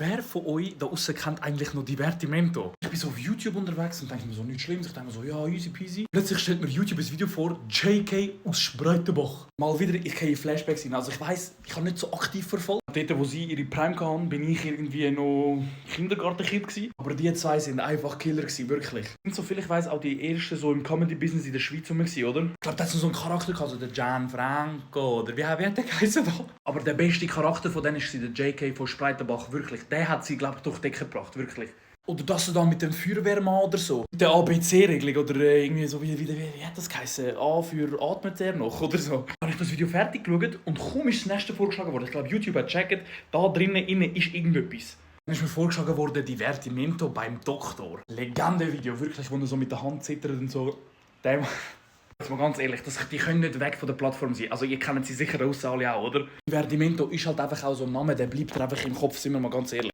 Wer von euch da außen kennt eigentlich noch Divertimento? Ich bin so auf YouTube unterwegs und denke mir so, nichts Schlimmes. Ich denke mir so, ja, easy peasy. Plötzlich stellt mir YouTube ein Video vor, JK aus Spreitenbach. Mal wieder, ich gehe in Flashbacks rein. Also ich weiss, ich habe nicht so aktiv verfolgt. Dort, wo sie ihre Prime hatten, bin ich irgendwie noch Kindergartenkind gewesen. Aber die zwei sind einfach Killer gewesen, wirklich. Und so viel ich weiss, auch die ersten so im Comedy-Business in der Schweiz gewesen, oder? Ich glaube, das ist so ein Charakter, also der Gianfranco, oder wie hat der geheißen da? Aber der beste Charakter von denen war der JK von Spreitenbach, wirklich. Der hat sie, glaube ich, durch die Decke gebracht, wirklich. Oder dass du dann mit dem Feuerwehrmann oder so. Mit der ABC-Regelung oder irgendwie so, wie hat das geheißen? A für atmet er noch oder so. Dann habe ich das Video fertig geschaut und kaum ist das nächste vorgeschlagen worden. Ich glaube, YouTube hat gecheckt, da drinnen innen ist irgendetwas. Dann ist mir vorgeschlagen worden, Divertimento beim Doktor. Legende-Video, wirklich, wo er so mit der Hand zittert und so. Jetzt mal ganz ehrlich, die können nicht weg von der Plattform sein. Also ihr kennt sie sicher aus alle auch, oder? Divertimento ist halt einfach auch so ein Name, der bleibt einfach im Kopf, sind wir mal ganz ehrlich.